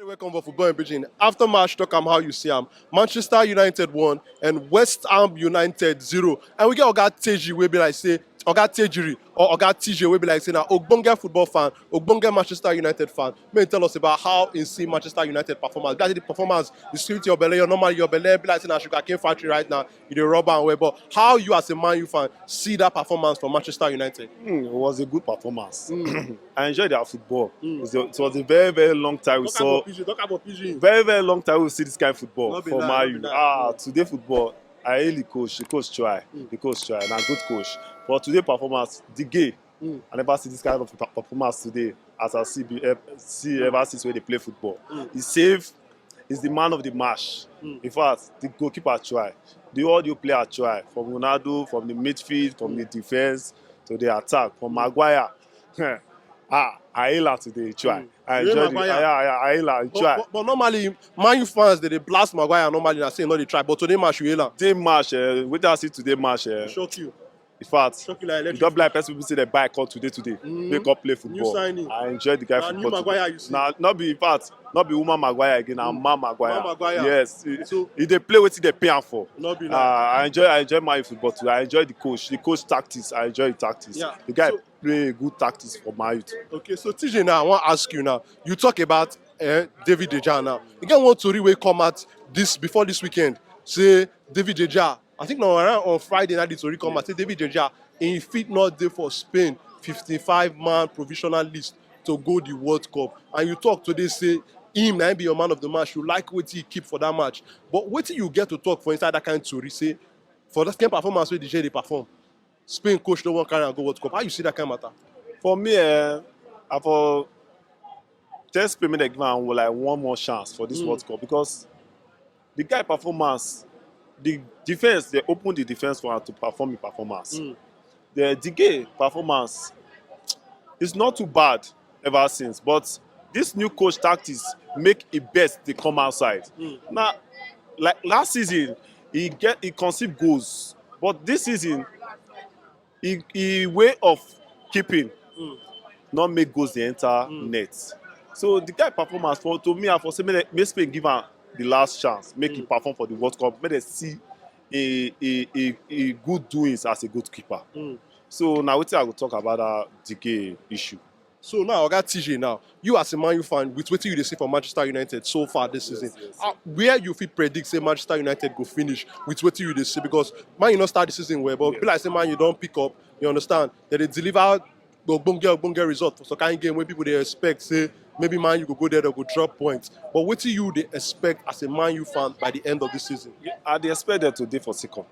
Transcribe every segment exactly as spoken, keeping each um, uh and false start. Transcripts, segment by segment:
Welcome for Football in Pidgin. After match, talk am how you see am. Manchester United one and West Ham United zero. And we get Oga Teji wey be like say Oga Tejiri or Oga T J wey be like say na ogbonge football fan, ogbonge Manchester United fan. May tell us about how he see Manchester United performance. Be like say the performance, you see with your belle, your normal your belle be like say na sugarcane factory right now. You dey rub am well, but how you as a Man U fan see that performance from Manchester United? Hmm, it was a good performance. I enjoyed their football. It, was a, it was a very, very long time we saw. Very, very long time we see this kind of football for Man U. Ah, today football, I hail the coach. The coach try. The coach try. And a good coach. But today performance, the game, I never see this kind of performance today. As I see, be, eh, see ever since when they play football, he save. He's the man of the match. In fact, the goalkeeper try. The audio player try. From Ronaldo, from the midfield, from the defense to the attack, from Maguire. Ah, I hail am today. He try. I enjoy the. I, I, I hail am. He try. But, but normally, Man U fans they, they blast Maguire normally and say no they try. But today match you hail am. Today match, uh, what I see today match, uh, shock you. In fact, shock you like electric. Just like person people say they buy call today today. Mm. They come play football. New signing. I enjoy the guy. Now football. New Maguire you see. Now not be in fact, not be woman Maguire again. I'm man Maguire. Man Maguire. Yes. So if they play wetin they pay am for. Not be. Uh, I enjoy I enjoy my football too. I enjoy the coach. The coach tactics. I enjoy the tactics. Yeah. The guy so, play good tactics for my youth. Okay, so T J now I want to ask you now. You talk about uh, David De Gea now. You get one story wey come out this before this weekend. Say David De Gea I think now around on Friday night the story come out say David De Gea he fit not dey for Spain fifty-five man provisional list to go the World Cup and you talk today say him na him be your man of the match you like wetin he keep for that match but wetin you get to talk for inside that kind tori say for that kind performance wey De Gea dey perform Spain coach no wan carry am go World Cup how you see that kind matter. For me, eh, I for tell Spain make dem give am like one more chance for this World Cup because the guy performance, the defense they open the defense for am to perform the performance. The De Gea performance is not too bad ever since, but this new coach tactics make e best dey come outside. Now, like last season, he get he conceive goals, but this season, he, he way of keeping not make goals dey enter net. So the guy performance for to me, I for say make make Spain give am the last chance, make he perform for the World Cup, make dem see a a a a good doings as a goalkeeper. So na wetin I go talk about that De Gea issue. So now, Oga T J, now you as a Man U fan, with wetin you dey see for Manchester United so far this season, yes, yes. Uh, where you fit predict say Manchester United go finish with wetin you dey see because Man U no start the season well, but yes. Be like say Man U don pick up. You understand that they deliver ogbonge ogbonge result for some kind game wey people dey expect say maybe Man U go go there, they go drop points. But wetin you dey expect as a Man U fan by the end of the season? Yeah, I dey expect them to dey for second.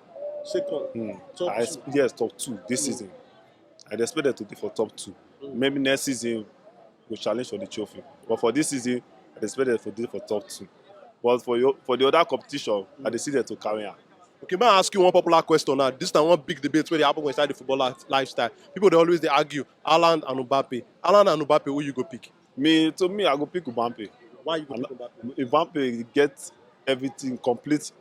Second. Mm. Top I, two. Yes, top two this mm. season. I dey expect them to dey for top two. Mm. Maybe next season we challenge for the trophy. But for this season, I dey expect them to dey for top two. But for your for the other competition, mm. I dey see them to carry am. Okay, may I ask you one popular question now? This na one big debate wey dey happen inside the football life, lifestyle. People dey always dey argue Haaland and Mbappe. Haaland and Mbappe, who you go pick? Me, to me, I go pick Mbappe. Why you go pick Mbappe? Mbappe get everything, complete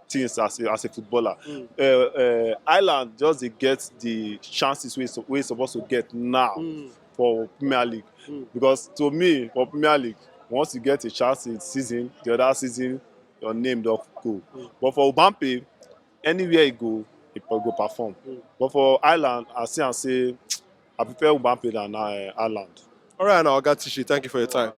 things as a, as a footballer. Mm. Uh, uh, Haaland just dey get the chances wey wey suppose to get now mm. for Premier League. Mm. Because to me, for Premier League, once you get a chance in season, the other season, your name don go. Mm. But for Mbappe, anywhere he go, he go perform. Mm. But for Haaland, I see am say I prefer Mbappe than uh, Haaland. All right, now, Oga Tishi, thank you for your time.